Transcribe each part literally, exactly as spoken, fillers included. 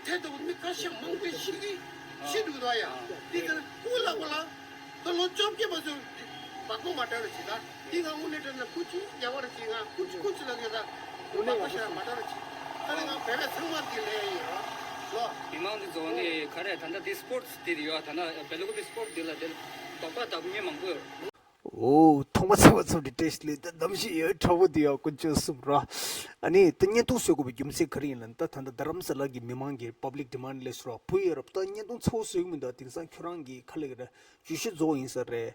ཐད་དུ་མི་ཁ་ཤས་མང་པོས་ཤི་གི་ཤི་འདུག་ད་ཡ། དེ་ལྟར་སྐུ་ལ་བ་ལ་ད་ལོ་བཅོ་བརྒྱད་པ་ཚོ་བག་མ་དྲ་རུ་ཅི་ད་དེ་ང་དངོས་གནས་དྲན་ན་སྐུ་ཅི་རྒྱ་བ་རུ་ཅི་ང་སྐུ་ཅི་སྐུ་ཅི་ལ་གི་ད་བག་མ་ཤ་མ་དྲ་རུ་ཅི་ད་ནི་ང་བེ་བེ་ཚང་མ་དེ་ལས་ཡོད་ལོ། མི་མང་དེ་ཚོ་ནི་ག་རེ་ད་ལྟ་དེ་སི་པོར་ཊི་སི་དེ་ཡོད་ད་ན་བེ་ལུག་དེ་སི་པོར་ཊི་དེ་ལ་དེ་དོགས་པ་དག་མི་མང་པོ་ཡོད། འོ། ཐོག་མ་ཚེ་བ་ཚོ་འདི་བཀྲ་ཤིས་བདེ་ལེགས། གནམ་གཤིས་ཡོད་དྲག་པོ་འདི་ཡག་ཀུན་སྤྱོད་གསུམ་ར། ཨ་ནི་ད་བརྙན་ཐུང་བཟོ་དགོས་པའི་རྒྱུ་མཚན་ག་རེ་ཡིན་ལབ་ན། ད་ད་ལྟ་རྡ་རམ་ས་ལ་གི་མི་མང་གི་པབ་ལིག་ཌི་མན་ཌི་ལས་སུ་ར། བུ་ཡ་རབས་ད་བརྙན་ཐུང་ཚ་བོ་བཟོ་གི་མི་འདུག་དེང་སང་ཁྱོད་རང་གི་ཁ་ལས་ར་བརྗོད་གཞི་རྫོགས་ཡིན་ས་རེད།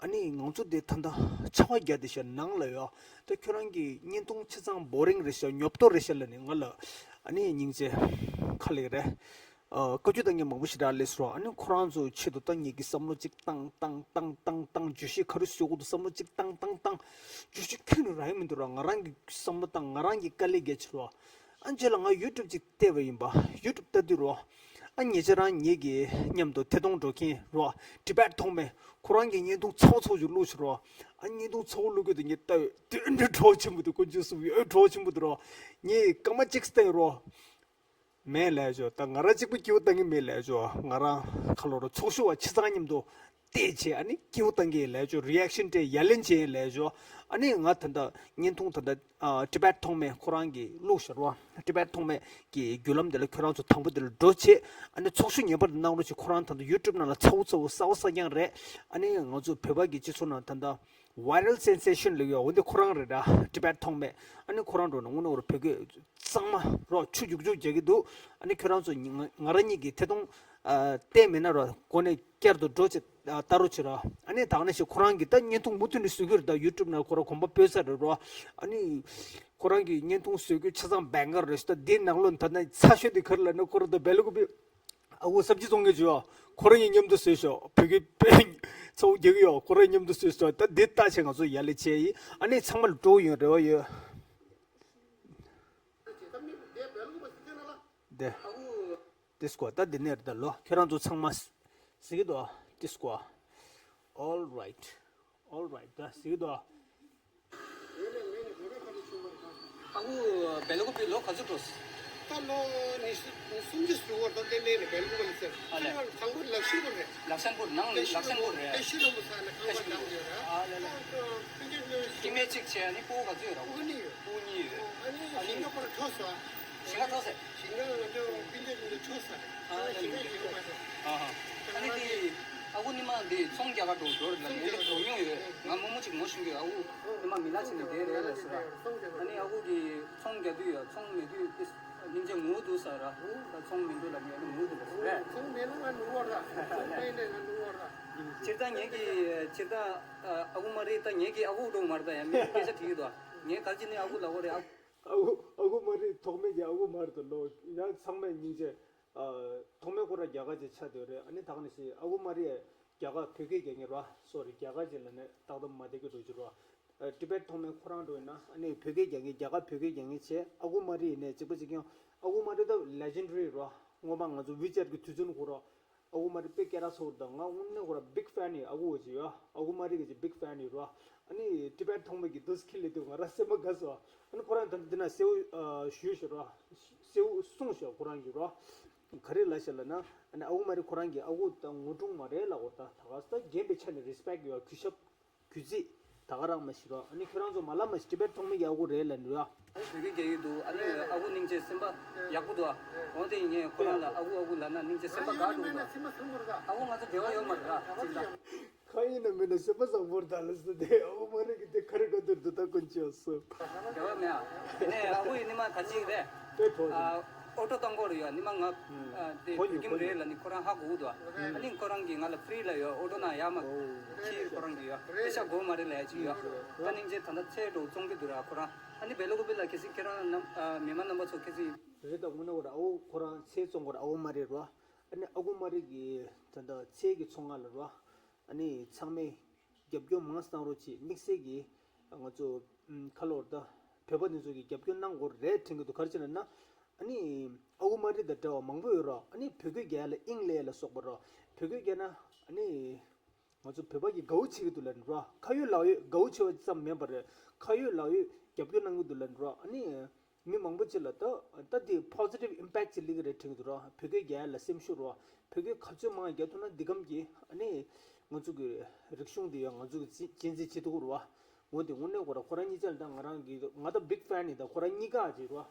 ཨ་ནི་ང་ཚོ་དེ་ད་ལྟ་ཆར་པ་བརྒྱབ་བསྡད་ཤག་ནང་ལ་ཡོད། ད་ཁྱོད་རང་གི་བརྙན་ཐུང་ཆ་ཚང་བོ་རིང་རེད་ཤག་ཉོབ་ཏོ་རེད་ཤག་ལབ་ནས་ང་ལ་ཨ་ནི་སྙིང་རྗེ་ཁ་ལས་ར། ཨ། བཀའ་བཀྱོན་བཏང་མཁན་མང་པོ་ཞིག་རག་ལས་སོང་། ཨ་ནི་ཁོ་རང་ཚོའི་ཆེད་དུ་ད་ངེད་ཀྱིས་བསམ་བློ་གཅིག་བཏང་བཏང་བཏང་བཏང་བཏང་། བརྗོད་གཞི་ག་རེ་བཟོ་དགོས་འདུག་བསམ་བློ་གཅིག་བཏང་བཏང་བཏང་། བརྗོད་གཞི་ཁྱོན་ནས་རག་གི་མི་འདུག་ར། ང་རང་གི་བསམ་བློ་བཏང་། ང་རང་གི་དཀའ་ལས་རྒྱག་ཕྱིར་རོ། ཨ་རྗེས་ལ་ང་ཡུ་ཊུབ་ཅིག་བལྟས་པ་ཡིན་པ། ཡུ་ཊུབ་ལྟ་དུས་རོ། ཨ་ཉེ་ཆར་རང་ངེད་ཀྱི་མཉམ་དུ་ཐད་གཏོང་འགྲོ་མཁན་རོ། ཊི་བེཊ་ཐོགས་མེད་ཁོ་རང་གིས་བརྙན་ཐུང་ཚ་བོ་ཚ་བོ་ཞིག་བླུགས་ཤག་རོ། ཨ་བརྙན་ཐུང་ཚ་བོ་བླུགས་གི་འདུག་ངས་ལྟ་ཡོད། དེ་འདྲ་གྲོགས་ཆེན་པོ་འདུག་ཀུན་སྤྱོད་གསུམ་ཡོད་གྲོགས་ཆེན་པོ་འདུག་རོ། ངས་སྐར་མ་གཅིག་བལྟས་རོ། མེད་ལབ་ཆོག་ད་ང་རང་གཅིག་པུ་སྐྱིད་པོ་བཏང་གི་མེད་ལབ་ཆོག་ང་རང་ཁ་ལོ་ར་ཚོགས་ཞུགས་པ་ཆ་ཚང་མཉམ་དུ་བལྟས་བྱས། ཨ་ནི་སྐྱིད་པོ་བཏང་གི་ལབ་ཆོག་རི་ཨེག་ཤན་སྤྲད། ཡ་ལན་བྱས་ལབ་ཆོག་ཨ་ནི་ང་ད་ལྟ་བརྙན་ཐུང་ད་ལྟ་ཨ་ཊི་བེཊ་ཐོགས་མེད་ཁོ་རང་གིས་བླུགས་ཤག་རོ། ཊི་བེཊ་ཐོགས་མེད་ཀྱི་བརྒྱུད་ལམ་དེ་ལ་ཁྱོད་རང་ཚོ་དང་པོ་དེ་ལ་འགྲོ་བྱས། ཨ་ནི་ཚོགས་ཞུགས་ངེས་པར་དུ་གནང་རོགས་བྱེད། ཁོ་རང་ད་ལྟ་ཡུ་ཊུབ་ནང་ལ་ཚ་བོ་ཚ་བོ་གསར་པ་གསར་རྐྱང་རེད། ཨ་ནི་ང་ཚོ་བོད་པ་གི་སྤྱི་ཚོགས་ནང་ད་ལྟ་ཝའི་རལ་སེན་སེ་ཤན་ལབ་ཡོད། འོ་འདི་ཁོ་རང་རེད་ར། ཊི་བེཊ་ཐོགས་མེད། ཨ་ནི་ཁོ་རང་འགྲོ་ན་དངོས་གནས་བོད་སྐད་གཙང་མ་རོ། ཆུ་རྒྱུག་རྒྱུག་རྒྱག་གི་འདུག་ཨ་ནི་ཁྱོད་རང་ཚོ་ང་ང་རང་གཉིས་ཀྱི་ཐད་གཏོང་ཨ་བལྟས་མེད་ན་རོ། གོ་གནས་བསྐྱར་དུ་འགྲོ་བྱེད་ཨ་ལྟ་རོགས་བྱེད་ར། ཨ་ནི་ད་ག་ནང་བཞིན་ཁོ་རང་གིས་ད་བརྙན་ཐུང་མུ་མཐུད་ནས་བཟོ་གི་རེད། ད་ཡུ་ཊུབ་ནང་ཁོ་རང་གོམ་པ་སྤོས་ཚར་རེད་རོ། ཨ་ནི་ཁོ་རང་གིས་བརྙན་ཐུང་བཟོ་རྒྱུ་ཆ་ཚང་བེང་གར་རེད་ཤག་ད་འདི་ནང་ལོགས་ད་ན་ཚ་ཤོས་འདི་ག་རེ་ལབ་ན། ཁོ་རང་ད་བེ་ལུ་གུ་པི་ཨ་ཁུ་སབ་ཇི་བཙོང་མཁན་ཅིག་ཡོད། ཁོ་རང་གཉིས་མཉམ་དུ་བཟོས་ཤག་བོད་སྐད་དཔེ་ཚ་བོ་རྒྱག་གི་ཡོད། ཁོ་རང་མཉམ་དུ་བཟོས་ཤག་ད་འདི་ལྟ་བྱས་ང་ཚོ་ཡར་ལས་བྱས་ཡིན། ཨ་ནི་ཚང་མ་ལ་སྤྲོ་པོ་ཡོང་རེ་བ་ཡོད། དེ་དེ་སྐོར་ད་འདི་ནས་རེད་ད་ལོ། ཁྱོད་རང་ཚོ་ཚང་མ་གཟིགས་ཀྱི་འདུག་དེ་སྐོར། All right. All right. ད་གཟིགས་ཀྱི་འདུག་ཨ་ཁུ་བེ་ལུ་གུ་པི་ལོ་ག་ཚོད་འགྲོ་སོང་། ད་ལོ་ཉི་ཤུ་སུམ་ཅུ་ཟིན་པ་རེད། ད་ལྟ་ནས་ནི་བེ་ལུ་གུ་པི་ལ་ཟེར། ཨ་ལས། ཁང་པ་ལག་ཤེས་པོ་རེད། ལག་ཤེས་པོ་ནང་ལག་ཤེས་པོ་རེད། ལག་ཤེས་པོ་ས་ནས་ཁང་པ་བཏང་ཡོད་རེད། ཨ་ལས་ལས། ད་སྤུན་ཀྱག་གཉིས་སྐྱེ་དམན་གཅིག་བྱས་ནི་སྤུ་གུ་ག་ཚོད་ཡོད་རེད། སྤུ་གུ་གཉིས་ཡོད། སྤུ་གུ་གཉིས་ཡོད། ཨ་ནི་ཞིང་ཁ་པར་འཕྲོ་སོང་། ཞིང་ཁ་འཕྲོ་ཟེར། ཞིང་ཁ་ང་ཚོ་སྤུན་ཀྱག་གཉིས་འཕྲོ་ས་རེད། ཨ་ད་ཞིང་ཁ་ཞིང་ཁ་མ་འཕྲོ། ཨ་ཧ། ཨ་ནི་དེ་ཨ་ཁུ་ཉི་མ་འདི་ཚོང་རྒྱག་ག་འགྲོ་འགྲོ་རེད་ལ། ངས་འདི་འགྲོ་མྱོང་ཡོད། ང་རྨོ་མོ་གཅིག་ངོ་ཤེས་ཀྱི་ཡོད། ཨ་ཁུ་ཉི་མ་མི་ལ་ཕྱིན་ནས་བསྡད་རེད་ལ་ཟེར་ར། ཨ་ནི་ཨ་ཁུ་གིས་ཚོང་རྒྱག་དུས་ཡ་ཚོང་མེད་དུས་ཏིས་སྙིང་རྗེ་ངུ་འདུག་ཟེར་ར། ད་ཚོང་མི་འདུག་ལ་ངས་ནི་ངུ་འདུག་ལ་ཟེར་ར། ཚོང་མེད་ན་ང་ནུ་བར་ར། ཚོང་མེད་ན་ང་ནུ་བར་ར། སྤྱིར་བཏང་ངེད་ཀྱི་སྤྱིར་བཏང་ཨ་ཁུ་མ་རི་ད་ངེད་ཀྱི་ཨ་ཁུ་འགྲོ་མ་རེད། ད་ཡང་མི་སྐད་ཆ་དྲིས་ཡོད་དོ། ངས་ག་རེ་བྱས་ནས་ཨ་ཁུ་ལབ་དགོས་རེད། ཨ་ཁུ་ཨ་ཁུ་མ་རི་ཐོགས་མེད་ཀྱི་ཨ་ཁུ་མ་རི་དང་ལོ་ཡང་ཚང་མས་སྙིང་རྗེ། ཨ། ཐོགས་མེད་ཁོ་རང་རྒྱ་གར་ཅིག་ཆགས་བསྡད་རེད། ཨ་ནི་ད་ག་ནང་བཞིན་ཨ་ཁུ་མ་རི་ཡ་རྒྱ་གར་བོད་སྐད་རྒྱག་མཁན་རེད་བ། སོ་རི་རྒྱ་གར་ཅིག་ལ་ནས་ཏག་ཏག་མ་བསྡད་ཀྱི་འགྲོ་གི་རེད་བ། ཨ། ཊི་བེཊ་ཐོགས་མེད་ཁོ་རང་འགྲོ་ཡིན་ན་ཨ་ནི་བོད་སྐད་རྒྱག་མཁན་རྒྱ་གར་བོད་སྐད་རྒྱག་མཁན་བྱས། ཨ་ཁུ་མ་རི་ཡིན་ནས་གཅིག་པ་གཅིག་རྐྱང་། ཨ་ཁུ་མ་རི་ད་ལེ་ཇེན་ཌ་རི་རེད་བ། སྔོན་མ་ང་ཚོ་ཝི་ཅེཊ་གི་དུས་ཚོད་ནས་ཁོ་རང་ཨ་ཁུ་མ་རི་དཔེ་སྐད་གྲགས་ཚ་བོ་རེད། ད་ང་དངོས་གནས་ཁོ་རང་བིག་ཕེན་ཡིན། ཨ་ཁུ་འོ་ཅི་ཡོད། ཨ་ཁུ་མ་རི་གི་ཅིག་བིག་ཕེན་ཡིན་རོ། ཨ་ནི་ཊི་བེཊ་ཐོགས་མེད་ཀྱི་འདུག་སེ་ཁྱེར་སླེབས་དུས་ང་རང་སེམས་པ་དགའ་སོང་། ཨ་ནི་ཁོ་རང་ད་འདི་ན་གསལ་བོ་ཞུས་ཤག་རོ། གསལ་བོ་གསུངས་ཤག་ཁོ་རང་གིས་རོ། ག་རེ་ལབ་ཤག་ལབ་ན། ཨ་ནི་ཨ་ཁུ་མ་རི་ཁོ་རང་གིས་ཨ་ཁུ་ད་ངོ་སྲུང་མ་རེད་ལབ་གོ། ད་ད་ག་ས་རྒན་པའི་ཆ་ནས་རེ་སི་པེག་ཡོད། གུས་ཞབས་གུས་བརྩི་ད་ག་རང་མ་ཞིག་རོ། ཨ་ནི་ཁྱོད་རང་ཚོ་མ་ལབ་མ་ཞིག་ཊི་བེཊ་ཐོགས་མེད་ཀྱི་ཨ་ཁུ་རེད་ལབ་འདུག་ཡ། ཨ་ནི་བོད་སྐད་རྒྱག་གི་འདུག་ཨ་ནི་ཨ་ཁུ་སྙིང་རྗེ་སེམས་པ་ཡག་པོ་འདུག་ཨ། འོ་དེ་ཡིན་ངས་ཁོ་རང་ལ་ཨ་ཁུ་ཨ་ཁུ་ལབ་ན་སྙིང་རྗེ་སེམས་པ་དགའ་འདུག་ཨ། ཨ་ཁུ་ང་ཚོ་འབྲེལ་བ་ཡོད་མ་རེད་ར་ཅིག་ད། ཁ་ཡིན་ན་མིན་ན་སེམས་པ་བཟང་པོ་རེད་ད་ལ་ཟེར་ཏེ། ཨ་ཁུ་མ་རི་གི་དེ་ག་རེ་ག་དུར་འདུག་ད་ཀུན་སྤྱོད་གསུམ། འབྲེལ་བ་མེད་ཨ། དེ་ནས་ཨ་ཁུ་ཡིས་ཉི་མ་ག་ཅིག་རེད། དཔེ་གྲོགས་ཨ། ཨོ་ཊོ་གཏོང་དགོས་རེད་ཡ། ཉི་མ་ང་ཨ་དེ་ཁོ་བོད་ཁྱིམ་ཁོ་རེད་ལབ་ནི་ཁོ་རང་ཧ་གོ་གི་འདུག་ཨ། ཨ་ནི་ཁོ་རང་གིས་ང་ལ་ཕི་རི་ལ་ཡོད། ཨོ་ཊོ་ནང་ཡར་མར་ཁྱེར་ཁོ་རང་གིས་ཡོད། པེ་ཤ་དགོས་མ་རེད་ལབ་ཡ་ཅིག་ཡོད། ད་སྙིང་རྗེ། ད་ལྟ་ཚལ་འདྲ་བཙོང་གི་འདུག་ར་ཁོ་རང་། ཨ་ནི་བེ་ལོ་ཀོ་པི་ལ་གལ་སྲིད་ཁྱེད་རང་རྣམ་ཨ་མི་མང་རྣམ་པ་ཚོ་གལ་སྲིད། རེད་ད་དངོས་གནས་ཁོ་རང་ཨ་ཁུ་ཁོ་རང་ཚལ་བཙོང་གི་རེད། ཨ་ཁུ་མ་རི་རོ། ཨ་ནི་ཨ་ཁུ་མ་རི་གིས་ད་ལྟ་ཚལ་གྱི་བཙོང་ཁང་ལ་རོ། ཨ་ནི་ཚང་མས་རྒྱབ་སྐྱོར་མང་ཙམ་གནང་རོགས་གྱིས། དམིགས་བསལ་གྱིས་ང་ཚོ་ཨམ་ཁ་ལོར་ད་བོད་པ་འདི་ཚོ་གིས་རྒྱབ་སྐྱོར་གནང་དགོས་རེད་དྲན་གྱི་འདུག་ག་རེ་བྱས་ན་ན། ཨ་ནི་ཨ་ཁུ་མ་རི་དང་འདྲ་བ་མང་པོ་ཡོད་རོགས། ཨ་ནི་བོད་སྐད་རྒྱག་ཡ་ལ་ཨིང་ལས་ལ་སོགས་པ་རོགས། བོད་སྐད་རྒྱག་ན་ཨ་ནི་ང་ཚོ་བོད་པ་གིས་དགའ་བོ་བྱེད་ཀྱི་འདུག་ལབ་ནི་རོགས། ཁ་ཡོད་ལག་ཡོད་དགའ་བོ་བྱེད་པ་ཙམ་མིན་པ་རེད། ཁ་ཡོད་ལག་ཡོད་རྒྱབ་སྐྱོར་གནང་གི་འདུག་ལབ་ནི་རོགས། ཨ་ནི། མི་མང་པོ་ཅིག་ལ་ད་ད་དེ་positive impact ཅིག་སླེབས་ཀྱི་རེད་དྲན་གྱི་འདུག་ར། བོད་སྐད་རྒྱག་ཡ་ལ་སེམས་ཤུགས་ར། བོད་སྐད་ག་ཚོད་མང་རྒྱག་ཐུབ་ན་འདི་གམ་གྱི་ཨ་ནི་ང་ཚོ་གི་རིག་གཞུང་འདི་ཡང་ང་ཚོ་གི་གཅེས་གཅེས་འཛིན་བྱེད་ཐུབ་ཀྱི་རེད་བ། འོ་དེ་དངོས་གནས་ཁོ་ར་ཁོ་རང་གཉིས་ཆ་ལ་ད་ང་རང་གི་ང་ད་big fan ཡིན། ད་ཁོ་རང་གཉིས་ཀ་ཅིག་ར།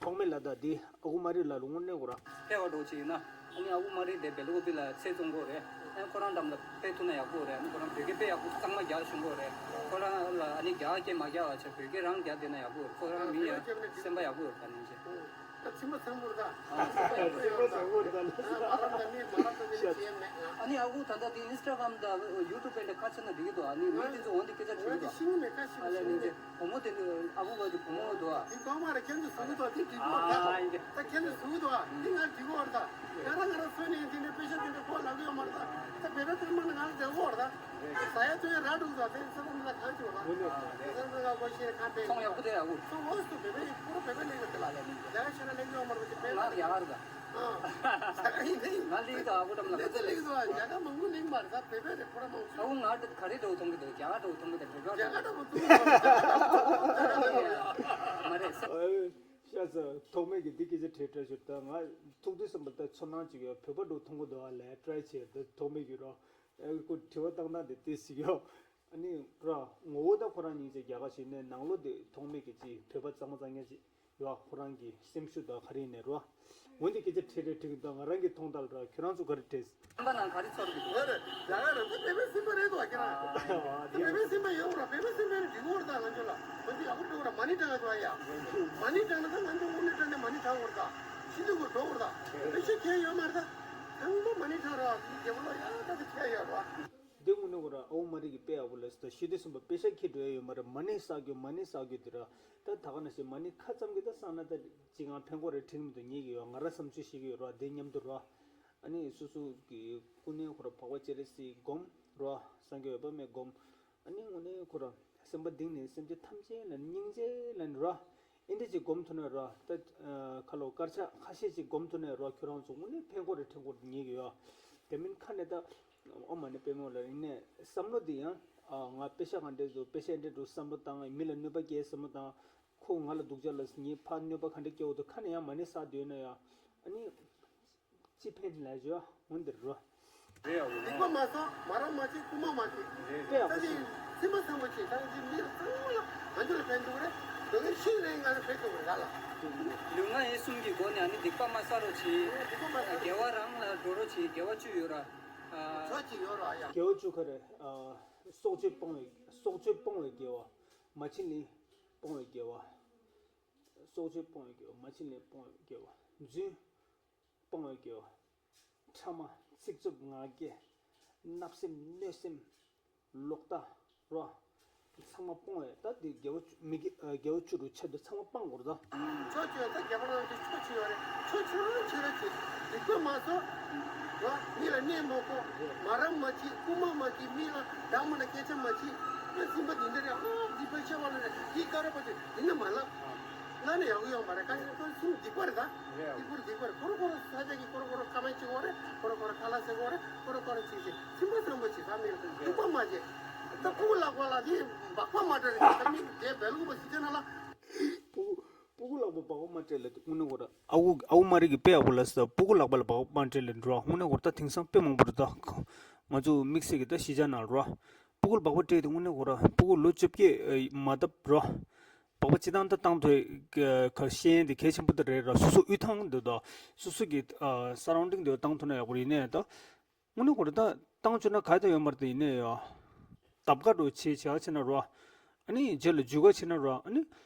ཐོགས་མེད་ལགས་དང་འདི་ཨ་ཁུ་མ་རི་ལགས་ལ་དངོས་གནས་ཁོ་ར། ཕལ་བ་འགྲོ་ཅིག་ཡིན་ན་ཨ་ནི་ཨ་ཁུ་མ་རི་དེ་བེ་ལོ་པི་ལ་ཚེ་བཙོང་གོ་རེད། ཨ་ཁོ་རང་འགྲམ་ལ་ཕེབས་ཐུབ་ན་ཡག་པོ་རེད། ཨ་ནི་ཁོ་རང་བོད་སྐད་དཔེ་ཡག་པོ་གཙང་མ་རྒྱག་ཤོང་གོ་རེད། ཁོ་རང་ལ་ཨ་ནི་རྒྱ་སྐད་མ་རྒྱག་བ་བྱས་བོད་སྐད་རང་རྒྱག་བསྡད་ན་ཡག་པོ་རེད། ཁོ་རང་མི་ཡ་སེམས་པ་ཡག་པོ་ཡོད་པ་ནང་བཞིན། ད་ཚིག་མ་ཚང་པོར་ད། ཨ་ཚིག་མ་ཚང་པོར་ད་ལ་ས། མ་རབས་ད་མི་མ་རབས་ད་མི་ཤ་ཅན་མེད་ང་། ཨ་ནི་ཨ་ཁུ་ད་ལྟ་དེ་ཨིན་སི་ཊ་གྷ་རམ་དང་ཡུ་ཊུབ་དེ་འདྲ་ཁ་ཕྱེ་ན་འགྲིག་གི་འདུག་ཨ་ནི་མི་དེ་ཚོ་འོང་དེ་སྐད་ཆ་དྲིས་འདུག་ང་དེ་ཤེས་ཀྱི་མེད། ཁ་ཤེས་ཨ་ལས་ནི་ཤེས་ཀྱི་མེད། བུ་མོ་དེ་ཨ་ཁུ་བ་དེ་བུ་མོ་འདུག་ཨ། དེ་གོང་མ་ར་ཁྱེད་ཚོ་བཟོ་གི་འདུག་དེ་འགྲིག་གི་ཨ་ཡིན་གི། ད་ཁྱེད་ཚོ་བཟོ་གི་འདུག་ཨ། དེ་ང་འགྲིག་གི་ཨ་རེད། ད་ང་རང་ང་རང་བཟོས་ནས་དེ་འདྲ་དཔེ་ཤ་དེ་འདྲ་ཁོ་ལབ་གི་ཡོད་མ་རེད། ད་ད་བོད་པའི་ཚང་མ་ནི་ང་ལ་བདེ་བོ་རེད། ད་ཟ་ཡ་བཙོང་ཡ་རག་འགྲོ་གི་འདུག་དེ་ས་ཁམས་ལ་གང་བྱུང་ར། དེ་ས་ཁམས་ལ་གོ་ཤེས་ཁང་པའི་ཚོང་ཡག་པོ་དེ་ཡག་པོ། ཚོང་འོས་སུ་བོད་པའི་ཁོ་རང་བོད་པའི་ལས་ཀ་དེ་ལ་ཡ་མི་འདུག་ད་ཤ་ན་ལས་ཀ་ཡོད་མ་རེད། དེ་ང་ལ་ཡག་རེད། ཨ། ང་ལིང་དང་ཨ་ཁུ་འགྲམ་ལ་ང་ཚོ་ལིང་དང་རྒྱ་གར་མང་པོ་ལིང་མ་རེད། ད་བོད་པའི་རེད་ཁོ་ར་མང་ཤོས། ཨ་ཁུ་ང་ད་ག་རེ་འདྲ་བོ་མཐོང་གི་འདུག་རྒྱ་གར་འདྲ་བོ་མཐོང་གི་འདུག་བོད་པ་རྒྱ་གར་འདྲ་བོ་མཐོང་གི་འདུག་མ་རེད། ཨ་ཤ་ཚ་ཐོགས་མེད་ཀྱི་འདི་སྐད་ཆ་དྲིས་དྲིས་ཞུ། ད་ང་ཐུག་དུས་ཙམ་པ་ད་ཚོར་སྣང་ཅིག་ཡོད། བོད་པ་འདྲ་བོ་མཐོང་གི་འདུག་ཨ་ལས་ཊ་རའི་བྱས་ད་ཐོགས་མེད་ཀྱི་རོ། ཨ་ཁུ་དྲི་བ་བཏང་སྟངས་དེ་ཏོག་ཙམ་ཡོད། ཨ་ནི་ར་ངོ་བོ་ད་ཁོ་རང་སྙིང་རྗེ་རྒྱ་གར་ཞིག་ནས་ནང་ལོགས་དེ་ཐོགས་མེད་ཀྱི་ཅིག་བོད་པ་གཙང་མ་གཙང་རྐྱང་ཅིག་ཡོད། ཁོ་རང་གི་སེམས་ཤུགས་དང་ག་རེ་ཡིན་ནའི་རོ། འོན་ཏེ་སྐད་ཆ་དྲིས་རེ་དྲིས་ཀྱི་འདུག་ང་རང་གི་མཐོང་ཐལ་ར། ཁྱོད་རང་ཚོ་ག་རེ་དྲིས། སེམས་པ་ནང་ག་རེ་ཚོར་གི་འདུག་ཨོ་རེད། རྒྱ་གར་ར་ད་བོད་པའི་སེམས་པ་རེད་འདུག་ཁྱེད་རང་། ད་བོད་པའི་སེམས་པ་ཡོད་ར། བོད་པའི་སེམས་པ་རེད་འགྲིག་གི་རེད། ད་ང་ཚོ་ལ་ང་ཚོ་ཡག་པོ་འགྲོ་ར། མ་ཎི་བགྲང་གི་འདུག་ཨ་ཡ། མ་ཎི་བགྲང་ན་ད་ང་ཚོ་དངོས་གནས་དྲང་གནས་མ་ཎི་བགྲང་དགོས་རེད། ད་ཤི་དུས་ཀྱི་འགྲོ་དགོས་རེད། ད་དཔེ་ཤ་ཁྱད་ཡོད་མ་རེད། ད་དང་པོ་མ་ཎི་བགྲང་ར། རྒྱལ་པོ་ལ་ཡ་ད་ད་ཁྱད་ཡོད་ར། འདི་དངོས་གནས་ཁོ་ར་ཨ་ཁུ་མ་རི་གི་དཔེ་ཡག་པོ་ལབ་སོང་། ད་ཤི་དུས་ཙམ་པ་དཔེ་ཤ་ཁྱེར་འགྲོ་ཡ་ཡོད་མ་རེད། མ་ཎི་བསགས་རྒྱུ་མ་ཎི་བསགས་རྒྱུ་དེ་ར། ད་ད་ག་ནང་བཞིན་མ་ཎི་ཁ་ཙམ་གྱིས་ད་བསགས་ན་ད་ཅི་གང་ཕན་གི་རེད་དྲན་གྱི་མི་འདུག་ངེད་ཀྱི་ཡོད། ང་ར་བསམ་ཚུལ་བཤད་ཀྱི་ཡོད་ར། དེ་མཉམ་དུ་ར། ཨ་ནི་སོ་སོ་གི་སྐུ་མདུན་ཁོ་ར་འཕགས་པ་སྤྱན་རས་གཟིགས་སྒོམ་ར། སངས་རྒྱས་འོད་དཔག་མེད་སྒོམ། ཨ་ནི་དངོས་གནས་ཁོ་ར་སེམས་པ་གཏིང་ནས་སེམས་ཅན་ཐམས་ཅད་ལ་སྙིང་རྗེ་ལ་ནི་ར། ཨེ་འདྲ་ཅིག་སྒོམ་ཐུབ་ན་ར། ད་ཁ་ལོ་དཀར་ཆག་ཁ་ཤས་ཅིག་སྒོམ་ཐུབ་ན་ར། ཁྱོད་རང་ཚོ་དངོས་གནས་ཕན་གི་རེད་དྲན་གྱི་ངེད་ཀྱི་ཡོད། དེ་མིན་ཁ་ནས་ད་ཨོཾ་མ་ཎི་པདྨེ་ཧཱུྃ་ལབ་ཡིན་ནའི་བསམ་བློ་འདི་ཡང་ཨ་ང་དཔེ་ཤ་ག་འདྲས་འདུག་དཔེ་ཤ་འདྲས་འདུག་བསམ་བློ་བཏང་། མི་ལ་གནོད་པ་སྐྱེལ་བསམ་བློ་བཏང་། ཁོ་ང་ལ་སྡུག་ཅག་ལབ་ངས་ཕར་གནོད་པ་ག་འདྲས་སྐྱེལ་འོ་འདུག་ཁ་ནས་ཡང་མ་ཎི་བསགས་སྡོད་ན་ཡང་ཨ་ནི་ཅི་ཕན་ལས་བྱོས་འོན་འདིར་རོ། རེད་ཡ། སྡིག་པ་མ་བསགས་མ་རབས་མ་བྱས་རྐུན་མ་མ་བྱེད། རེད་རེད། ད་ཅི་སེམས་པ་བཟང་པོ་བྱེད། ད་ཅི་མི་ཚང་མ་ལ་ང་ཚོ་ལ་ཕན་ཐོགས་རེད། དོན་ལ་ཤི་རེད། ང་ལ་ཕན་ཐོགས་རེད་ལ། ལུས་ངག་ཡིད་གསུམ་གྱི་སྒོ་ནས་ཨ་ནི་སྡིག་པ་མ་བསགས་རོགས་གྱིས། སྡིག་པ་མ་བསགས། དགེ་བ་རང་ལ་འགྲོ་རོགས་གྱིས། དགེ་བ་བཅུ་ཡོད་ར། ཨ། ཆོག་ཅིག་ཡོད་ར་ཡ། དགེ་བ་བཅུ་ག་རེ། ཨ། སྲོག་གཅོད་སྤོང་བའི་སྲོག་གཅོད་སྤོང་བའི་དགེ་བ། མ་བྱིན་ལེན་སྤོང་བའི་དགེ་བ། སྲོག་གཅོད་སྤོང་བའི་དགེ་བ། མ་བྱིན་ལེན་སྤོང་བའི་དགེ་བ། རྫུན་སྤོང་བའི་དགེ་བ། ཕྲ་མ་ཚིག་རྩུབ་ངག་འཁྱལ་བརྣབ་སེམས་གནོད་སེམས་ལོག་ལྟ་རོ། ཚང་མ་སྤོང་བས་ད་འདི་དགེ་བ་བཅུ་མི་དགེ་ཨ་དགེ་བ་བཅུ་རུ་ཆད་དུ་ཚང་མ་སྤང་དགོས་རེད་ད། ཆོས་བྱེད་ད་རྒྱ་གར་རང་གི་ཆོས་བྱེད་ཡོད་རེད། ཆོས་བྱེད་རང་བྱེད་ར་བྱེད། སྡིག་པ་མ་བཟོ། རོ། མི་ལ་གནོད་མ་གོ། མ་རབས་མ་བྱེད། རྐུན་མ་མ་གྱིས། མི་ལ་བདག་མ་ལ་སྐད་ཆ་མ་བྱེད། ཨེ་སེམས་པ་འདི་འདྲ་རེད། ཨོ་འདི་པ་ཤ་བ་ལ་རེད། འདི་ཀ་ར་པ་ཅིག་འདི་ན་མ་ལབ། ང་ནི་ཡག་པོ་ཡོང་བ་རེད། ཁ་ཤས་ཁོ་སེམས་སྡིག་པ་རེད་ད། སྡིག་པ་རེད། སྡིག་པ་རེད། ཁོ་རང་ཁོ་རང་ས་ཆ་གི་ཁོ་རང་ཁོ་རང་ཁ་མེད་བྱེད་དགོས་རེད། ཁོ་རང་ཁོ་རང་ཁ་ལག་བཟས་དགོས་རེད། ཁོ་རང་ཁོ་རང་བྱེད་བྱེད་སེམས་པ་བཟང་པོ་བྱེད། ད་མི་ལ་སྡིག་པ་མ་བྱེད། ད་སྤུ་གུ་ལག་པ་ལ་དེ་སྦག་སྦག་མ་སྤྲད་རེད། ད་མི་དེ་བལ་ལུག་པ་ཞིག་བྱེད་ན་ལ། སྤུ་གུ་སྤུ་གུ་ལག་པ་སྦག་སྦག་མ་སྤྲད་ལ་དངོས་གནས་ཁོ་རང་ཨ་ཁུ་ཨ་ཁུ་མ་རི་གི་དཔེ་ཡག་པོ་ལབ་སོང་། སྤུ་གུ་ལག་པ་ལ་སྦག་སྦག་མ་སྤྲད་ལ་འགྲོ། དངོས་གནས་ཁོ་རང་ད་དེང་སང་དཔེ་མང་པོ་རེད་ད། ང་ཚོ་དམིགས་བསལ་གྱི་ད་གཞིས་ཆགས་ནང་རོ། སྤུ་གུ་ལ་སྦག་སྦག་སྤྲད་དེ་དངོས་གནས་ཁོ་རང་སྤུ་གུ་ལོ་བཅོ་བརྒྱད་མ་བཏབ་རོ། སྦག་སྦག་སྤྱི་བཏང་ད་བཏང་ཐུབ་ཁ་ཤས་དེ་གལ་ཆེན་པོ་ད་རེད་ར། སོ་སོ་དབུས་ཐང་འདི་དང་སོ་སོ་གི་ས་རའུན་ཌིང་འདི་བཏང་ཐུབ་ན་ཡག་པོ་རེད། ཡིན་ནའི་ད་དངོས་གནས་ཁོ་རང་ད་བཏང་བཅུག་ན་ག་ད་ཡོད་མ་རེད། ད་ཡིན་ནའི་ཡ་ལྡབ་ཀ་འགྲོ་བྱེད་བྱེད་ཨ་བྱེད་ན་རོ། ཨ་ནི་རྗེས་ལ་འཇུག་ག་བྱེད་ན་རོ། ཨ་ནི་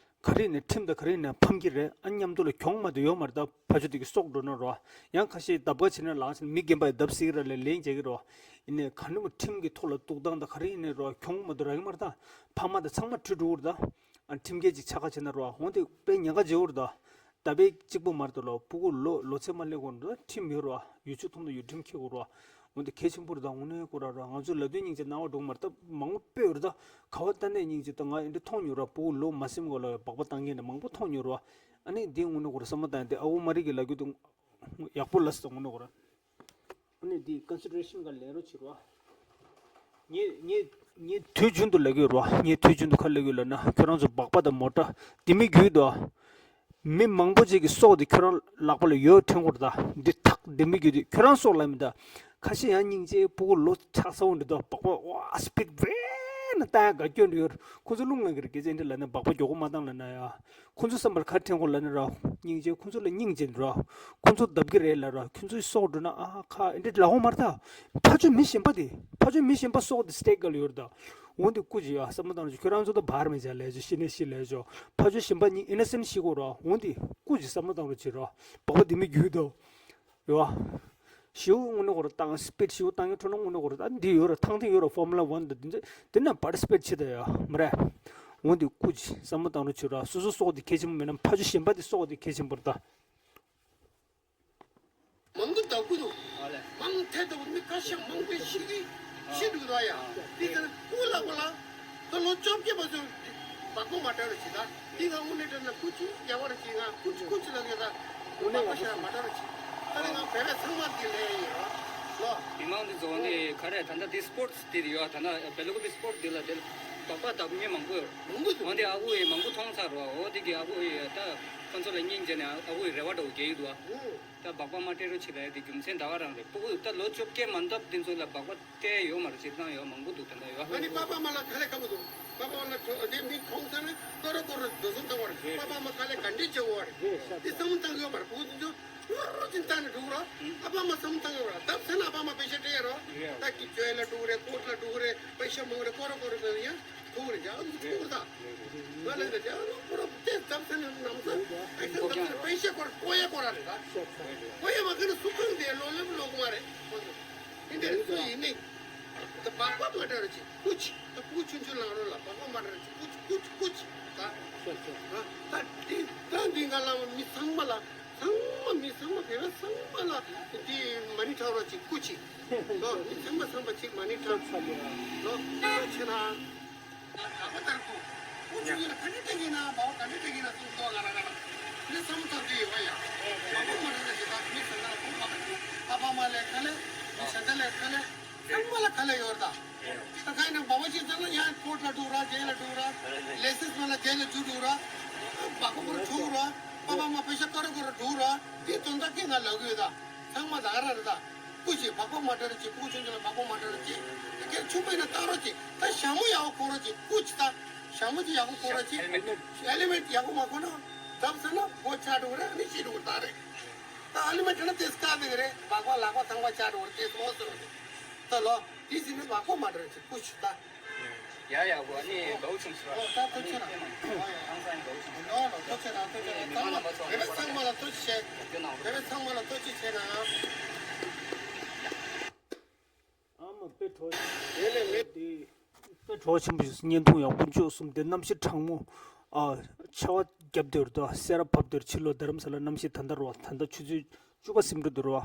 ག་རེ་ནས་ཁྲིམས་དང་ག་རེ་ནས་ཕམ་གྱི་རེད། ཨ་མཉམ་དུ་ལ་གྱོང་མ་དུ་ཡོད་མ་རེད། ད་ཕ་ཆུ་དེ་གི་སྲོག་འགྲོ་ན་རོ། ཡང་ཁ་ཤས་ལྡབ་ཀ་བྱེད་ན་ལག་བྱེད་ན་མི་རྒན་པ་ཡི་ལྡབ་སྲིད་ར་ལས་ལན་བྱེད་ཀྱི་རོ། ཡིན་ནའི་ག་ནུ་ཁྲིམས་ཀྱི་ཐོག་ལ་གཏུག་སྟངས་དང་ག་རེ་ཡིན་ནའི་རོ། གྱོང་མ་དུ་རག་གི་མ་རེད། ད་ཕ་མ་དང་ཚང་མ་ཁྲིད་འགྲོ་གི་རེད། ད་ཨ་ཁྲིམས་འགལ་ཅིག་ཆགས་ཁ་བྱེད་ན་རོ། འོན་ཏེ་དཔེ་ཉེན་ཁ་ཆེ་བོ་རེད། ད་ད་དཔེ་གཅིག་པོ་མ་རེད་ལོ། སྤུ་གུ་ལོ་ལོ་ཚད་མ་སླེབས་གོང་དུ་ཁྲིམས་ཡོད་རོ། ཡུལ་ཆུ་ཐོག་ཏུ་ཡུལ་ཁྲིམས་འཁྱེར་དགོས་རོ། འོན་ཏེ་གལ་ཆེན་པོ་རེད། ད་དངོས་གནས་ཁོ་ར་རོ། ང་ཚོ་ལབ་དུས་སྙིང་རྗེ་སྣང་བ་འགྲོ་གི་མ་རེད། ད་མང་པོ་དཔེ་ཡོད་རེད། ད་ག་བ་ལྟ་ནས་སྙིང་རྗེ། ད་ང་འདི་མཐོང་མྱོང་ར། སྤུ་གུ་ལོ་མ་ཟིན་གོང་ལ་སྦག་སྦག་བཏང་མཁན་འདྲ་མང་པོ་མཐོང་མྱོང་ར། ཨ་ནི་འདི་དངོས་གནས་ཁོ་ར་བསམ་བློ་བཏང་ཡ་དེ་ཨ་ཁུ་མ་རི་གི་ལབ་རྒྱུ་དེ་ཡག་པོ་ལབ་སོང་། དངོས་གནས་ཁོ་ར། ཨ་ནི་འདི་ཀོན་སི་ཌར་ཨེ་ཤན་ག་ལེན་རོགས་བྱེད་རོགས། ངས་ངས་ ངས་དུས་རྒྱུན་དུ་ལབ་ཀྱི་ཡོད་རེད་བ། ངས་དུས་རྒྱུན་དུ་ག་རེ་ལབ་ཀྱི་ཡོད་ལབ་ན། ཁྱོད་རང་ཚོ་སྦག་སྦག་དང་མོ་ཊ་ལྡེ་མིག་བརྒྱུད་དོ། མི་མང་པོ་ཅིག་གི་སྲོག་དེ་ཁྱོད་རང་ལག་པ་ལ་ཡོད་དྲན་དགོས་རེད་ད། འདི་ཐག་ལྡེ་མིག་བརྒྱུད་དེ་ཁྱོད་རང་སྲོག་ལ་མི་ད། ཁ་ཤས་ཡང་སྙིང་རྗེ། ཕྲུ་གུ་ལོ་ཆགས་ཚ་བོ་འདྲ་འདུག་སྦག་སྦག་ཝ་སི་པིཌ་བེ་ན་བཏང་ཡ་དགའ་སྐྱོ་འདྲ་ཡོད། ཁོ་ཚོ་རླུང་ལངས་ཀྱི་རེད། སྐད་ཆ་འདི་ལབ་ན་སྦག་སྦག་མགྱོགས་པོ་མ་བཏང་ལབ་ན་ཡ། ཁོ་ཚོ་བསམ་པར་ག་དྲན་དགོས་ལབ་ན་ར། སྙིང་རྗེ། ཁོ་ཚོ་ལ་སྙིང་རྗེ་འདུག་ར། ཁོ་ཚོ་བརྡབ་ཀྱི་རེད་ལབ་ར། ཁྱོད་ཚོའི་སྲོག་འགྲོ་ན་ཨ་ཁ་འདི་འདྲ་ལབ་ཡོད་མ་རེད་ད། ཕར་ཕྱོགས་མི་གཞན་པ་དེ། ཕར་ཕྱོགས་མི་གཞན་པ་སྲོག་དེ་སི་ཊེག་ག་ལ་ཡོད་རེད་ད། འོ་འདི་སྐུ་མཁྱེན་ཡ། བསམ་བློ་བཏང་རོགས་གྱིས། ཁྱོད་རང་ཚོ་ད་བར་མི་བྱ་ལབ་ཆོག་ཤི་ནས་ཤི་ལབ་ཆོག་ཕར་ཕྱོགས་གཞན་པ་གཉིས་ཨི་ནོ་སེན་ཊི་ཤི་གོ་ར། འོ་འདི་སྐུ་མཁྱེན་བསམ་བློ་བཏང་རོགས་གྱིས་ར། སྦག་སྦག་ལྡེ་མིག་བརྒྱུད་དོ། ཡོད། ཞེའུ་དངོས་གནས་ཁོ་རང་བཏང་སི་པིཌ་ཞེའུ་བཏང་ཡོད་འཕྲོ་ན་དངོས་གནས་ཁོ་རང་ད་འདི་ཡོད་ར། ཐང་ཐིང་ཡོད་ར། ཕོར་མུ་ལ་ཝན་དང་འདི་ཚོ་དེ་ན་པར་ཊི་སི་པེཊ་བྱེད་ད་ཡ་མ་རེད། འོ་འདི་སྐུ་མཁྱེན་བསམ་བློ་བཏང་རོགས་བྱེད་ར། སོ་སོ་སྲོག་དེ་གལ་ཆེན་པོ་མིན་ན་ཕར་ཕྱོགས་གཞན་པ་དེ་སྲོག་དེ་གལ་ཆེན་པོ་རེད་ད། མང་པོ་བརྡབ་ཀྱི་འདུག་ཨ་ལས། མང་ཐལ་འདུག་མི་ཁ་ཤས་མང་པོས་ཤི་གི་ཤི་འདུག་ར་ཡ། དེ་ལྟར་སྐུ་ལ་གོ་ལ། ད་ལོ་བཅོ་བརྒྱད་པ་ཚོ་སྦག་སྦག་མ་སྤྲད་རོགས་བྱེད་ད། འདི་ང་དངོས་གནས་དྲན་ན་སྐུ་མཁྱེན་རྒྱལ་བ་རེད་ཅེས། ང་སྐུ་མཁྱེན་སྐུ་མཁྱེན་ལབ་ཡོད་ད། དངོས་གནས་ང་སྐུ་མཁྱེན་མ་སྤྲད་རོགས་བྱེད། ད་ནི་ང་བོད་པའི་ཚང་མ་འདི་ལས་ཡིན་རོགས་ལོ། མི་མང་འདི་ཚོ་འདི་ག་རེ་ད་ལྟ་འདི་སི་པོར་ཊི་འདི་རེད་ཡོད། ད་ལྟ་བེ་ལ་ཀུ་པི་སི་པོར་ཊི་འདི་ལ་དེ་སྦག་སྦག་བརྡབ་མཁན་མང་པོ་ཡོད། མང་པོ་འདུག་འོ་འདི་ཨ་ཁུ་ཡིས་མང་པོ་མཐོང་ཚར་རོགས། འོ་འདི་གི་ཨ་ཁུ་ཡིས་ད་ཁོ་ཚོ་ལ་སྙིང་རྗེ་ནས་ཨ་ཁུ་ཡིས་རེ་བ་འདྲ་བོ་རྒྱག་གི་འདུག་ཨ། ད་སྦག་སྦག་མ་སྤྲད་རོགས་བྱེད་ལབ་ཡ་དེ་རྒྱུ་མཚན་ད་ག་རང་རེད། ཕྲུ་གུ་ད་ལོ་བཅོ་བརྒྱད་མ་འདབ་འདི་ཚོ་ལ་སྦག་སྦག་སྤྲད་ཡོད་མ་རེད། སྤྱིར་བཏང་ཡོད་མང་པོ་འདུག་ད་ལྟ་ཡོད། ཨ་ནི་པ་ཕ་མ་ལ་དཀའ་ལས་ཁག་པོ་འདུག་པ་ཕ་མ་ལ་དེ་མི་མཐོང་ས་ནས་ཀོ་ར་ཀོ་ར་འགྲོ་སོང་བཏང་བ་རེད། པ་ཕ་མ་དཀའ་ལས་ག་འདྲས་བྱེད་དགོས་པ་རེད། དེ་བསམ་བློ་བཏང་གི་ཡོད་མ་རེད། ཕྲུ་གུ་འདི་ཚོ་རུ་རུ་ཅིག་བཏང་ནས་འགྲོ་གི་རོགས། ཨ་ཕ་མ་བསམ་བློ་བཏང་གི་ཡོད་ར། བརྡབ་ཟེར་ན་ཨ་ཕ་མ་པེ་ཤ་སྤྲད་ཡ་རོགས། ད་ཀི་ཅོ་ཡ་ལ་འགྲོ་གི་རེད། ཀོཊ་ལ་འགྲོ་གི་རེད། པེ་ཤ་མང་གི་རེད། ཀོ་ར་ཀོ་ར་ཀོ་ར་ཡ། ཐུག་རེད་ཡ། ཨ་ནི་ཐུག་རེད་ད། ང་ལ་འདི་ཡ་ལོ་ཁོ་ར་དེ་བརྡབ་ཟེར་ནས་ནམ་ས་ཨེ་ཁ་བརྡབ་ཟེར་པེ་ཤ་ཁོ་ར་ཀོ་ཡ་ཀོ་ར་རེད་ད། ཀོ་ཡ་མ་ཁ་ན་སུ་ཁང་དེ་ལོ་ལེབ་ལོ་གོ་མ་རེད། ཁོ་ཚོ་ཨིན་དེ་རེད། སུ་ཡིན་ནི་ད་སྦག་སྦག་མ་སྤྲད་རོགས་བྱེད། ཀུ་ཅི། ད་ཕྲུ་གུ་ཆུང་ཆུང་ལངས་རོགས་ལ་སྦག་སྦག་མ་སྤྲད་རོགས་བྱེད། ཀུ་ཅི་ཀུ་ཅི་ཀུ་ཅི་ད། ད་འདི་ད་འདི་ང་ལ་མི་ཚང་མ་ལ། ཚང་མ་མི་ཚང་མ་བོད་པ་ཚང་མ་ལ་འདི་མ་ཎི་བགྲང་རོགས་བྱེད། ཀུ་ཅི། ལོ་མི་ཚང་མ་ཚང་མ་ཅིག་མ་ཎི་བགྲང་། ལོ་ལོ་ཆེ་ན། ད་ག་པ་ལྟར་དུ། ཀུ་ཅི་ཡིན་ན་ག་འདྲ་བསྡད་ཀྱི་ན་བ་ག་འདྲ་བསྡད་ཀྱི་ན་གསུངས་ཏོ་ང་རང་ང་རང་། མི་ཚང་མ་ཚང་དུ་ཡོད་བ་ཡ། མ་པོ་མ་རེད་ན་ཞེ་དྲག་མི་ཚང་མ་ལ་ཕོག་མ་ག་ནི་ཨ་ཕ་མ་ལས་ཁ་ལས་མི་ཚང་མ་ལས་ཁ་ལས་ཚང་མ་ལ་ཁ་ལས་ཡོད་རེད་ད། ད་ཁ་ནས་འབའ་བ་ཞིག་ཚང་ན་ཡང་ཀོཊ་ལ་འགྲོ་ར། ཇེལ་ལ་འགྲོ་ར། ལེ་སེས་མ་ལ་ཇེལ་ལ་འཇུ་འགྲོ་ར། འབའ་ཁོ་ཁོ་ར་ཆོག་ར། པ་ཕ་མ་པེ་ཤ་ཀ་ར་ཀོ་ར་འགྲོ་ར། དེ་དོན་དག་གི་ང་ལབ་གི་ཡོད་ད། ཚང་མ་ད་ག་ར་རེད་ད། སྐུ་མཁྱེན་སྦག་སྦག་མ་སྤྲད་རོགས་བྱེད། ཕྲུ་གུ་ཆུང་ཆུང་ལ་སྦག་སྦག་མ་སྤྲད་རོགས་བྱེད། དེ་གལ་ཆུང་པ་ཡིན་ན་བཏང་རོགས་བྱེད། ད་ཞྭ་མོ་ཡག་པོ་གོན་རོགས་བྱེད། སྐུ་མཁྱེན་ད་ཞྭ་མོ་དེ་ཡག་པོ་གོན་རོགས་བྱེད། ཧེལ་མེཊ། ཧེལ་མེཊ་ཡག་པོ་མ་གོན་ན་བརྡབ་ཟེར་ན་མགོ་ཆག་འགྲོ་གི་རེད། ཨ་ནི་ཤི་འགྲོ་གི་རེད་ད་རེད། ད་ཧེལ་མེཊ་ན་དེ་སྐ་འདི་གི་རེད། སྦག་སྦག་ལག་པ་ཚང་མ་ཆག་འགྲོ་གི་རེད། དེ་སོང་ཟེར་རོགས་བྱེད། ད་ལོ། དེ་ཟིན་ནས་སྦག་སྦག་མ་སྤྲད་རོགས་བྱེད། སྐུ་མཁྱེན་ད། ཡ་ཡ་གོ་ནི་འགའ་བོ་ཆུང་ཟེར་བ། ཨོ་ད་ཐུགས་རྗེ་ཆེ་གནང་། ཨོ་ཡ། ཧང་སང་འགའ་བོ་ཆུང་ཟེར། ལོ་ལོ་ཐུགས་རྗེ་ཆེ་གནང་། ཐུགས་རྗེ་ཆེ་གནང་། ཚང་མ་བོད་པ་ཚང་མ་ལ་ཐུགས་རྗེ་ཆེ། རྒྱབ་སྐྱོར་གནང་རོགས། བོད་པ་ཚང་མ་ལ་ཐུགས་རྗེ་ཆེ་གནང་། ཨ་མ་དཔེ་གྲོགས་དེ་ལས་མེད་དེ། དཔེ་གྲོགས་ཆེན་པོ་ཞིག་བརྙན་ཐུང་ཡག་པོ་འཇོག་གསུངས་ཏེ། གནམ་གཤིས་གྲང་མོ། ཨ། ཆར་པ་བརྒྱབ་སྡོད་དོ། སེར་བ་བབས་སྡོད། ཕྱི་ལོགས་རྡ་རམ་ས་ལ་གནམ་གཤིས་ད་ལྟ་རོ། ད་ལྟ་ཆུ་ཚོད་བཅུ་པ་ཟིན་འགྲོ་འདུག་རོ།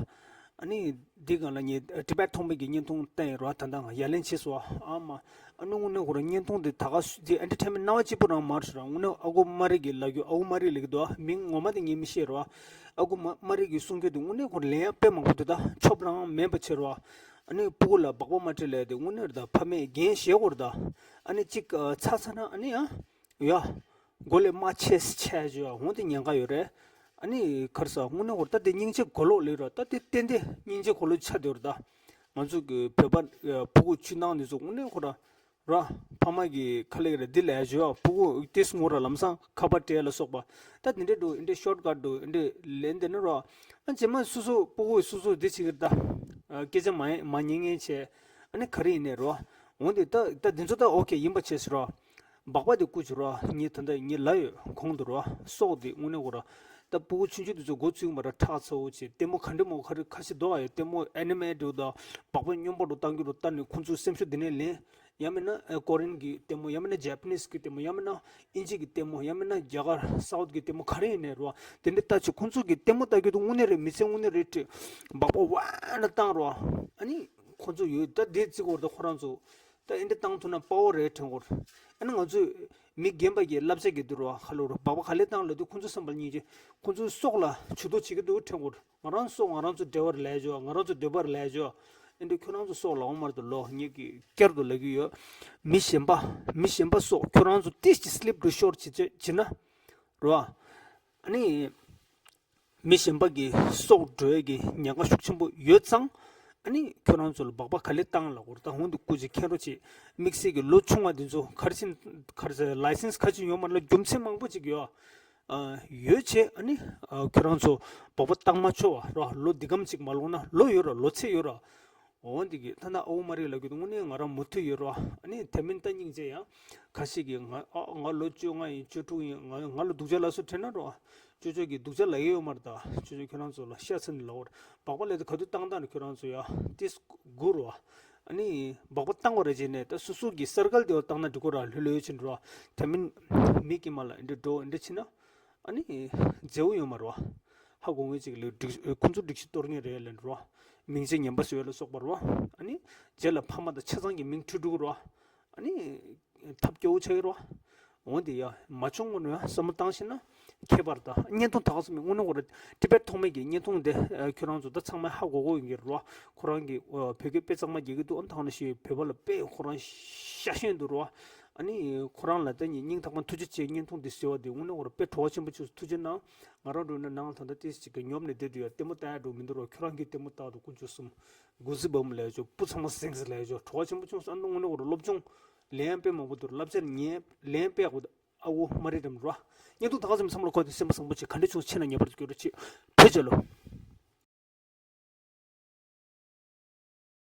ཨ་ནི་འདི་སྒང་ལ་ངས་ཊི་བེཊ་ཐོག་མའི་གི་བརྙན་ཐུང་བསྟན་ཡོད་རོ། ད་ལྟ་ང་ཡ་ལན་བྱས་སོ། ཨ་མ། ཨ་ནི་དངོས་གནས་ཁོ་རང་བརྙན་ཐུང་འདི་ད་ག་སུ་འདི་ཨེན་ཊར་ཊེན་མེན་ཊི་སྣང་བ་སྐྱིད་པོ་རང་མ་རེད་ར། དངོས་གནས་ཨ་ཁུ་སྨ་རེ་གི་ལབ་རྒྱུ། ཨ་ཁུ་སྨ་རེ་ལབ་ཀྱི་འདུག་མིང་ངོ་མ་དེ་ངས་མི་ཤེས་རོ། ཨ་ཁུ་སྨ་སྨ་རེ་གི་གསུང་རྒྱུ་དེ་དངོས་གནས་ཁོ་ལན་ཡང་དཔེ་མང་པོ་འདུག་ད་ཆོབ་རང་མེད་པ་བྱེད་རོ། ཨ་ནི་ཕྲུ་གུ་ལ་སྦག་སྦག་མ་སྤྲད་ལབ་དེ་དངོས་གནས་རེད། ད་ཕ་མས་འགན་བཞེས་དགོས་རེད། ད་ཨ་ནི་གཅིག་ཚ་ཚ་ན་ཨ་ནི་ཡང་། ཡ། མགོ་ལས་མར་ཆད་ཆད་བྱས་འོང་དེ་ཉེན་ཁ་ཡོད་རེད། ཨ་ནི་ག་རེ་ཟེར། དངོས་གནས་ཁོ་ར་ད་དེ་སྙིང་རྗེ་གོ་ལོག་ལོས་ར། ད་དེ་ཏན་ཏན་སྙིང་རྗེ་གོ་ལོག་ཆགས་བསྡད་ཡོད་རེད། ད་ང་ཚོ་གི་བོད་པ་ཕྲུ་གུ་ཆུ་ནང་འདི་ཚོ་དངོས་གནས་ཁོ་ར་ར་ཕ་མ་གི་ཁ་ལས་ར་འདི་ལས་བྱོས། ཕྲུ་གུ་ཏིས་ངོ་ར་ལམ་སང་ཁ་པར་སྤྲད་ལ་སོགས་པ། ད་དེ་འདྲས་འགྲོ་འདི་འདྲས་ཤོཊ་ཀཊ་འགྲོ་འདི་འདྲས་ལེན་དེ་ནི་ར། ཨ་རྗེས་མ་སོ་སོ་ཕྲུ་གུ་སོ་སོ་འདི་བྱེད་ཀྱི་རེད། ད་སྐད་ཆ་མ་མ་ཉན་ངན་བྱས། ཨ་ནི་ག་རེ་ཡིན་ནས་ར། འོང་དེ་ད་ད་འདི་ཚོ་ད་ཨོ་ཁེ་ཡིན་པ་བྱས་ཟེར་ར། སྦག་སྦག་དེ་བརྐུ་བྱུང་ར། ངས་ད་ལྟ་ངས་ལབ་ཡོད་གོང་དུ་ར། སྲོག་དེ་དངོས་གནས་ཁོ་ར། ད་ཕྲུ་གུ་ཆུང་ཆུང་དེ་ཚོ་མགོ་ཚོས་མ་ར་ཁྲག་ཚ་བོ་བྱས། ལྟད་མོ་ག་འདྲ་མོ་ག་རེ་ཁ་ཤས་འདུག་ཨ་ཡ། ལྟད་མོ་ཨེ་ནི་མེ་ཊི་འདྲ་བོ་དང་སྦག་སྦག་སྨྱོན་པ་འདྲ་བོ་བཏང་རྒྱུ་འདྲ་བོ་བལྟས་ནས་ཁོང་ཚོའི་སེམས་ཤུགས་དེ་ནས་ལེན། ཡང་མིན་ན་ཨེ་ཀོ་རི་ཡན་གྱི་ལྟད་མོ། ཡང་མིན་ན་ཇ་པ་ནིས་ཀྱི་ལྟད་མོ། ཡང་མིན་ན་ཨིན་ཇི་གི་ལྟད་མོ། ཡང་མིན་ན་རྒྱ་གར་སའུཐ་གི་ལྟད་མོ་ག་རེ་ཡིན་ནའི་ར། དེ་འདྲ་ལྟ་བྱས་ཁོང་ཚོ་གི་ལྟད་མོ་ལྟ་རྒྱུ་དེ་དངོས་གནས་རེད། མི་ཚེ་དངོས་གནས་རེད་དྲན། སྦག་སྦག་ཝ་ན་བཏང་ར། ཨ་ནི་ཁོང་ཚོ་ཡོད་ད་དེ་བརྩི་དགོས་རེད། ད་ཁོ་རང་ཚོ་ད་ཨེ་འདྲ་བཏང་ཐུབ་ན་དཔའ་བོ་རེད་དྲན་དགོས་རེད། ཨ་ནི་ང་ཚོས་མི་རྒན་པ་གི་བསླབ་བྱ་གི་འདུག་ར། ཁ་ལོ་ར་སྦག་སྦག་ག་ལེ་བཏང་ལབ་དུས་ཁོང་ཚོ་བསམ་པར་སྙིང་རྗེ། ཁོང་ཚོའི་སྲོག་ལ་ཇུས་གཏོགས་བྱེད་ཀྱི་འདུག་དྲན་དགོས་རེད། ང་རང་སྲོག་ང་རང་ཚོ་འབྲེལ་བར་ལས་ཆོག་ང་རང་ཚོ་འདོད་པར་ལས་ཆོག་ཨེ་འདྲ་ཁྱོད་རང་ཚོ་སྲོག་ལ་འོང་མ་རེད་དོ་ལོ། ངེད་ཀྱིས་བསྐྱར་དུ་ལབ་ཀྱི་ཡོད། མི་གཞན་པ་མི་གཞན་པ་སྲོག་ཁྱོད་རང་ཚོ་ཏིས་ཅིག་སི་ལིབ་རི་ཤོར་བྱེད་བྱེད་བྱེད་ན་རོ། ཨ་ནི། མི་གཞན་པ་གི་སྲོག་འགྲོ་ཡས་ཀྱི་ཉེན་ཁ་ཤུགས་ཆེན་པོ་ཡོད་ཙང་། ཨ་ནི་ཁྱོད་རང་ཚོ་ལ་སྦག་སྦག་ག་ལེ་བཏང་ལབ་དགོས་རེད། ད་འོང་དུ་སྐུ་མཁྱེན་རོགས་བྱེད། དམིགས་བསལ་གྱི་ལོ་ཆུང་བ་འདི་ཚོ་ག་རེ་བྱས་ག་རེ་ཟེར་ལའི་སེན་སི་ག་ཅིག་ཡོད་མ་རེད་ལ། རྒྱུ་མཚན་མང་པོ་ཅིག་ཡོད། ཨ། ཡོད་བྱས་ཨ་ནི་ཨ། ཁྱོད་རང་ཚོ་སྦག་སྦག་བཏང་མ་ཆོག་བ་རོ། ལོ་འདི་གམ་ཅིག་མ་ལོག་ན་ལོ་ཡོད་ར། ལོ་ཚད་ཡོད་ར། འོ་འདི་གི་ཐ་ན་ཨ་འོ་མ་རེད་ལབ་རྒྱུ་དེ་དངོས་གནས་ང་རང་མུ་མཐུད་ཡོད་རོ། ཨ་ནི་དེ་མིན་ད་སྙིང་རྗེ་ཡང་ཁ་ཤས་ཀྱིས་ང་ཨ་ང་ལོ་བཅོ་ལྔ་ཡིན། བཅུ་དྲུག་ཡིན། ང་ང་ལ་སྡུག་ཅག་ལབ་སོང་དྲན་ན་རོ། ཅོ་ཅོ་གིས་སྡུག་ཅག་ལབ་ཡོད་མ་རེད། ད་ཅོ་ཅོ་ཁྱོད་རང་ཚོ་ལ་ཤ་ཚ་ནས་ལབ་པ་རེད། སྦག་སྦག་ལབ་དུས་ག་དུས་བཏང་བཏང་ནས་ཁྱོད་རང་ཚོ་ཡ་ཏིས་སྒུར་བ། ཨ་ནི་སྦག་སྦག་བཏང་བ་རེད་བྱས་ནས་ད་སོ་སོ་གི་སར་ཀལ་དེ་བ་བཏང་ན་འགྲིག་གོ་ར། ལྷོད་ལྷོད་བྱས་ནས་རོ། དེ་མིན་མི་དཀྱིལ་མ་ལ་འདི་འདྲ་འགྲོ་འདི་འདྲ་བྱས་ན། ཨ་ནི་མཛེས་པོ་ཡོད་མ་རེད་བ། ཧ་གོ་ངེས་ཅིག་ལས་སྒྲིག་ཁོང་ཚོ་སྒྲིག་གཞི་གཏོར་མཁན་རེད་ལབ་རོ། མིང་ཆད་ངན་པ་བཟོས་ལ་སོགས་པ་རོ། ཨ་ནི་རྗེས་ལ་ཕ་མ་དང་ཆ་ཚང་གི་མིང་བྲིས་འགྲོ་གི་རོ། ཨ་ནི་ཐབས་སྐྱོ་བོ་ཆགས་ཀྱི་རོ། འོན་ཏེ་ཡ་མ་བྱུང་སྔོན་ནས་ཡ་བསམ་བློ་བཏང་ཤེས་ན་ཁྱད་པར་དང་བརྙན་ཐུང་དག་ཙམ་དངོས་གནས་ཁོ་ར་ཊི་བེཊ་ཐོག་མའི་གི་བརྙན་ཐུང་དེ་ཁྱོད་རང་ཚོ་ད་ཚང་མས་ཧ་གོ་གོ་ཡིན་གྱི་རོ། ཁོ་རང་གི་བོད་སྐད་དཔེ་གཙང་མ་རྒྱག་གི་འདུག་ཨ་ནི་ཐང་ན་ཞེས་བོད་པ་ལ་དཔེ་ཁོ་རང་ཤ་ཞེན་འདུག་རོ། ཨ་ནི་ཁོ་རང་ལ་ད་ནི་སྙིང་ཐག་པ་ཐུགས་རྗེ་ཆེ། བརྙན་ཐུང་འདི་ཟེར་བ་འདི་དངོས་གནས་ཁོ་རང་དཔེ་བྲོ་བ་ཆེན་པོ་བྱུང་། ཐུགས་རྗེ་གནང་། ང་རང་འགྲོ་ན་ནང་ད་ལྟ་ཏིས་ཅིག་གི་ཉོབ་ནས་བསྡད་དུས་ཡ་ལྟད་མོ་ལྟ་ཡ་འགྲོ་མི་འདུག་རོ། ཁྱོད་རང་གིས་ལྟད་མོ་ལྟ་འདུག་དགུ་བཅུ་གསུམ་དགུ་རྩིས་འབུམ་ལས་ཆོག་སྤུ་ཚང་མ་སེང་ཟེར་ལས་ཆོག་བྲོ་བ་ཆེན་པོ་བྱུང་སོང་། ཨ་ནི་དངོས་གནས་ཁོ་རང་སློབ་སྦྱོང་ལན་དཔེ་མང་པོ་འདུག་བསླབ་བྱ་ཉན་ལན་དཔེ་ཡག་པོ་འདུག་ཨ་འོ་མ་རེད་དམ་རོ། བརྙན་ཐུང་ད་ག་ཙམ་བསམ་བློ་འཁོར་ཏེ་སེམས་པ་བཟང་པོ་བྱེད། ག་འདྲ་བྱུང་ཆེ་ན་ཉེ་བར་དུ་སྐྱོ་རོགས་བྱེད། བོད་རྒྱལ་ལོ།